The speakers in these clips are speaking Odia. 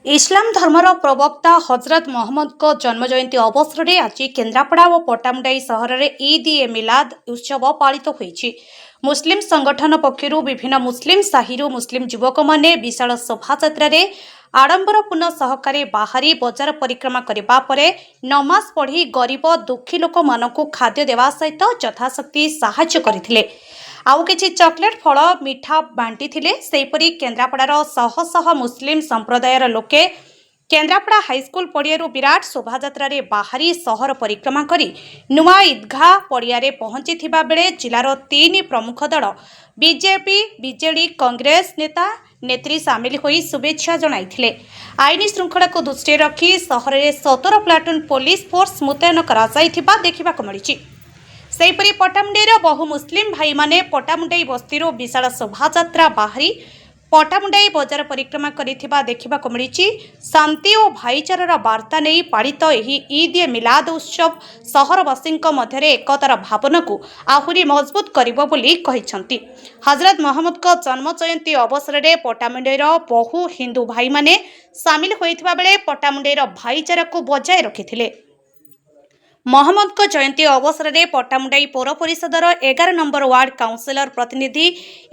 ଇସଲାମ ଧର୍ମର ପ୍ରବକ୍ତା ହଜରତ ମହମ୍ମଦଙ୍କ ଜନ୍ମ ଜୟନ୍ତୀ ଅବସରରେ ଆଜି କେନ୍ଦ୍ରାପଡ଼ା ଓ ପଟ୍ଟାମୁଣ୍ଡାଇ ସହରରେ ଇଦ୍ ଏ ମିଲାଦ ଉତ୍ସବ ପାଳିତ ହୋଇଛି। ମୁସଲିମ ସଂଗଠନ ପକ୍ଷରୁ ବିଭିନ୍ନ ମୁସଲିମ ସାହିରୁ ମୁସଲିମ ଯୁବକମାନେ ବିଶାଳ ଶୋଭାଯାତ୍ରାରେ ଆଡ଼ମ୍ବରପୂର୍ଣ୍ଣ ସହକାରେ ବାହାରି ବଜାର ପରିକ୍ରମା କରିବା ପରେ ନମାଜ ପଢ଼ି ଗରିବ ଦୁଃଖୀ ଲୋକମାନଙ୍କୁ ଖାଦ୍ୟ ଦେବା ସହିତ ଯଥାଶକ୍ତି ସାହାଯ୍ୟ କରିଥିଲେ। ଆଉ କିଛି ଚକୋଲେଟ୍, ଫଳ, ମିଠା ବାଣ୍ଟିଥିଲେ। ସେହିପରି କେନ୍ଦ୍ରାପଡ଼ାର ଶହ ଶହ ମୁସଲିମ ସମ୍ପ୍ରଦାୟର ଲୋକେ କେନ୍ଦ୍ରାପଡ଼ା ହାଇସ୍କୁଲ ପଡ଼ିଆରୁ ବିରାଟ ଶୋଭାଯାତ୍ରାରେ ବାହାରି ସହର ପରିକ୍ରମା କରି ନୂଆ ঈଦଗାହ ପଡ଼ିଆରେ ପହଞ୍ଚିଥିବା ବେଳେ ଜିଲ୍ଲାର ତିନି ପ୍ରମୁଖ ଦଳ ବିଜେପି, ବିଜେଡି, କଂଗ୍ରେସ ନେତା ନେତ୍ରୀ ସାମିଲ ହୋଇ ଶୁଭେଚ୍ଛା ଜଣାଇଥିଲେ। ଆଇନ ଶୃଙ୍ଖଳାକୁ ଦୃଷ୍ଟିରେ ରଖି ସହରରେ 17 ପ୍ଲାଟୁନ୍ ପୋଲିସ ଫୋର୍ସ ମୁତୟନ କରାଯାଇଥିବା ଦେଖିବାକୁ ମିଳିଛି। ସେହିପରି ପଟ୍ଟାମୁଣ୍ଡାଇର ବହୁ ମୁସଲିମ ଭାଇମାନେ ପଟ୍ଟାମୁଣ୍ଡାଇ ବସ୍ତିରୁ ବିଶାଳ ଶୋଭାଯାତ୍ରା ବାହାରି ପଟ୍ଟାମୁଣ୍ଡାଇ ବଜାର ପରିକ୍ରମା କରିଥିବା ଦେଖିବାକୁ ମିଳିଛି। ଶାନ୍ତି ଓ ଭାଇଚାରାର ବାର୍ତ୍ତା ନେଇ ପାଳିତ ଏହି ଇଦ୍ ଏ ମିଲାଦ ଉତ୍ସବ ସହରବାସୀଙ୍କ ମଧ୍ୟରେ ଏକତାର ଭାବନାକୁ ଆହୁରି ମଜବୁତ କରିବ ବୋଲି କହିଛନ୍ତି। ହଜରତ ମହମ୍ମଦଙ୍କ ଜନ୍ମ ଜୟନ୍ତୀ ଅବସରରେ ପଟ୍ଟାମୁଣ୍ଡାଇର ବହୁ ହିନ୍ଦୁ ଭାଇମାନେ ସାମିଲ ହୋଇଥିବା ବେଳେ ପଟ୍ଟାମୁଣ୍ଡାଇର ଭାଇଚାରାକୁ ବଜାୟ ରଖିଥିଲେ। ମହମ୍ମଦଙ୍କ ଜୟନ୍ତୀ ଅବସରରେ ପଟ୍ଟାମୁଣ୍ଡାଇ ପୌର ପରିଷଦର 11 ନମ୍ବର ୱାର୍ଡ କାଉନସିଲର ପ୍ରତିନିଧି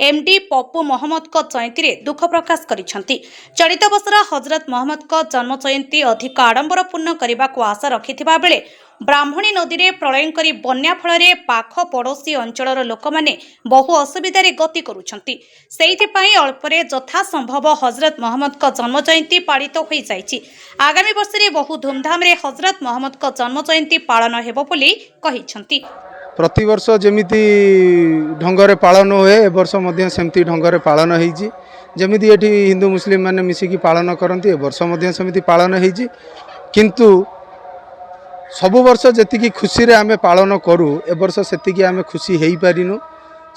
ଏମ୍ଡି ପପୁ ମହମ୍ମଦଙ୍କ ଜୟନ୍ତୀରେ ଦୁଃଖ ପ୍ରକାଶ କରିଛନ୍ତି। ଚଳିତ ବର୍ଷର ହଜରତ ମହମ୍ମଦଙ୍କ ଜନ୍ମ ଜୟନ୍ତୀ ଅଧିକ ଆଡ଼ମ୍ବରପୂର୍ଣ୍ଣ କରିବାକୁ ଆଶା ରଖିଥିବା ବେଳେ ବ୍ରାହ୍ମଣୀ ନଦୀରେ ପ୍ରଳୟଙ୍କରୀ ବନ୍ୟା ଫଳରେ ପାଖ ପଡ଼ୋଶୀ ଅଞ୍ଚଳର ଲୋକମାନେ ବହୁ ଅସୁବିଧାରେ ଗତି କରୁଛନ୍ତି। ସେଇଥିପାଇଁ ଅଳ୍ପରେ ଯଥାସମ୍ଭବ ହଜରତ ମହମ୍ମଦଙ୍କ ଜନ୍ମ ଜୟନ୍ତୀ ପାଳିତ ହୋଇଯାଇଛି। ଆଗାମୀ ବର୍ଷରେ ବହୁ ଧୁମଧାମରେ ହଜରତ ମହମ୍ମଦଙ୍କ ଜନ୍ମ ଜୟନ୍ତୀ ପାଳନ ହେବ ବୋଲି କହିଛନ୍ତି। ପ୍ରତିବର୍ଷ ଯେମିତି ଢଙ୍ଗରେ ପାଳନ ହୁଏ, ଏ ବର୍ଷ ମଧ୍ୟ ସେମିତି ଢଙ୍ଗରେ ପାଳନ ହେଇଛି। ଯେମିତି ଏଠି ହିନ୍ଦୁ ମୁସଲିମ ମାନେ ମିଶିକି ପାଳନ କରନ୍ତି, ଏ ବର୍ଷ ମଧ୍ୟ ସେମିତି ପାଳନ ହେଇଛି। କିନ୍ତୁ ସବୁ ବର୍ଷ ଯେତିକି ଖୁସିରେ ଆମେ ପାଳନ କରୁ, ଏ ବର୍ଷ ସେତିକି ଆମେ ଖୁସି ହେଇପାରିନୁ,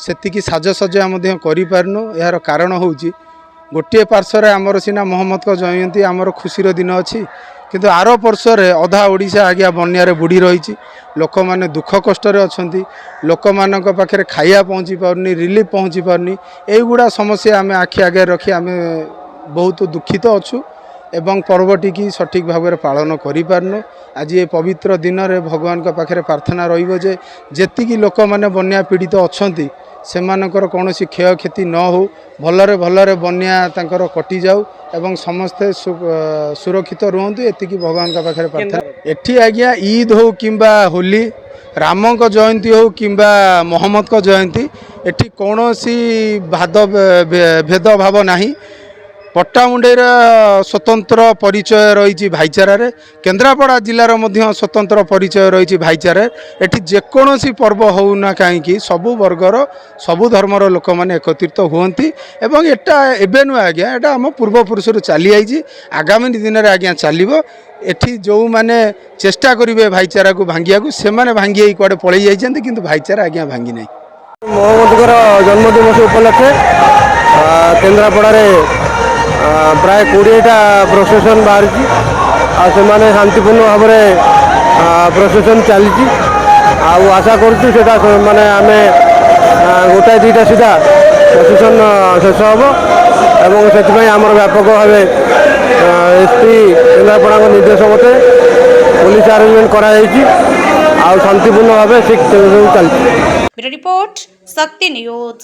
ସେତିକି ସାଜସଜ୍ଜା ମଧ୍ୟ କରିପାରିନୁ। ଏହାର କାରଣ ହେଉଛି, ଗୋଟିଏ ପାର୍ଶ୍ୱରେ ଆମର ସିନା ମହମ୍ମଦଙ୍କ ଜୟନ୍ତୀ, ଆମର ଖୁସିର ଦିନ ଅଛି, କିନ୍ତୁ ଆର ପାର୍ଶ୍ୱରେ ଅଧା ଓଡ଼ିଶା ଆଜ୍ଞା ବନ୍ୟାରେ ବୁଡ଼ି ରହିଛି। ଲୋକମାନେ ଦୁଃଖ କଷ୍ଟରେ ଅଛନ୍ତି। ଲୋକମାନଙ୍କ ପାଖରେ ଖାଇବା ପହଞ୍ଚି ପାରୁନି, ରିଲିଫ୍ ପହଞ୍ଚି ପାରୁନି। ଏଇଗୁଡ଼ା ସମସ୍ୟା ଆମେ ଆଖି ଆଗରେ ରଖି ଆମେ ବହୁତ ଦୁଃଖିତ ଅଛୁ ଏବଂ ପର୍ବଟିକି ସଠିକ୍ ଭାବରେ ପାଳନ କରିପାରୁନୁ। ଆଜି ଏ ପବିତ୍ର ଦିନରେ ଭଗବାନଙ୍କ ପାଖରେ ପ୍ରାର୍ଥନା ରହିବ ଯେ ଯେତିକି ଲୋକମାନେ ବନ୍ୟା ପୀଡ଼ିତ ଅଛନ୍ତି, ସେମାନଙ୍କର କୌଣସି କ୍ଷୟକ୍ଷତି ନ ହେଉ, ଭଲରେ ଭଲରେ ବନ୍ୟା ତାଙ୍କର କଟିଯାଉ ଏବଂ ସମସ୍ତେ ସୁରକ୍ଷିତ ରୁହନ୍ତୁ, ଏତିକି ଭଗବାନଙ୍କ ପାଖରେ ପ୍ରାର୍ଥନା। ଏଠି ଆଜ୍ଞା ଇଦ୍ ହେଉ କିମ୍ବା ହୋଲି, ରାମଙ୍କ ଜୟନ୍ତୀ ହେଉ କିମ୍ବା ମହମ୍ମଦଙ୍କ ଜୟନ୍ତୀ, ଏଠି କୌଣସି ଭେଦଭାବ ନାହିଁ। ପଟ୍ଟାମୁଣ୍ଡେଇର ସ୍ୱତନ୍ତ୍ର ପରିଚୟ ରହିଛି ଭାଇଚାରାରେ। କେନ୍ଦ୍ରାପଡ଼ା ଜିଲ୍ଲାର ମଧ୍ୟ ସ୍ୱତନ୍ତ୍ର ପରିଚୟ ରହିଛି ଭାଇଚାରାରେ। ଏଠି ଯେକୌଣସି ପର୍ବ ହେଉ ନା କାହିଁକି, ସବୁ ବର୍ଗର, ସବୁ ଧର୍ମର ଲୋକମାନେ ଏକତ୍ରିତ ହୁଅନ୍ତି ଏବଂ ଏଟା ଏବେ ନୁହେଁ ଆଜ୍ଞା, ଏଟା ଆମ ପୂର୍ବପୁରୁଷରୁ ଚାଲି ଆଇଛି। ଆଗାମୀ ଦିନରେ ଆଜ୍ଞା ଚାଲିବ। ଏଠି ଯେଉଁମାନେ ଚେଷ୍ଟା କରିବେ ଭାଇଚାରାକୁ ଭାଙ୍ଗିବାକୁ, ସେମାନେ ଭାଙ୍ଗି ହେଇ କୁଆଡ଼େ ପଳେଇ ଯାଇଛନ୍ତି, କିନ୍ତୁ ଭାଇଚାରା ଆଜ୍ଞା ଭାଙ୍ଗି ନାହିଁ। ମହମ୍ମଦଙ୍କର ଜନ୍ମଦିବସ ଉପଲକ୍ଷେ କେନ୍ଦ୍ରାପଡ଼ାରେ ପ୍ରାୟ 20ଟା ପ୍ରୋସେସନ୍ ବାହାରିଛି ଆଉ ସେମାନେ ଶାନ୍ତିପୂର୍ଣ୍ଣ ଭାବରେ ପ୍ରୋସେସନ୍ ଚାଲିଛି। ଆଉ ଆଶା କରୁଛୁ ସେଇଟା ମାନେ ଆମେ ଗୋଟାଏ ଦୁଇଟା ସୁଦ୍ଧା ପ୍ରୋସେସନ୍ ଶେଷ ହେବ ଏବଂ ସେଥିପାଇଁ ଆମର ବ୍ୟାପକ ଭାବେ ଏସ୍ ପି କେନ୍ଦ୍ରାପଡ଼ାଙ୍କ ନିର୍ଦ୍ଦେଶ ମତେ ପୋଲିସ ଆରେଞ୍ଜମେଣ୍ଟ କରାଯାଇଛି ଆଉ ଶାନ୍ତିପୂର୍ଣ୍ଣ ଭାବେ ସେ ଚାଲିଛି। ବ୍ୟୁରୋ ରିପୋର୍ଟ, ଶକ୍ତି ନ୍ୟୁଜ୍।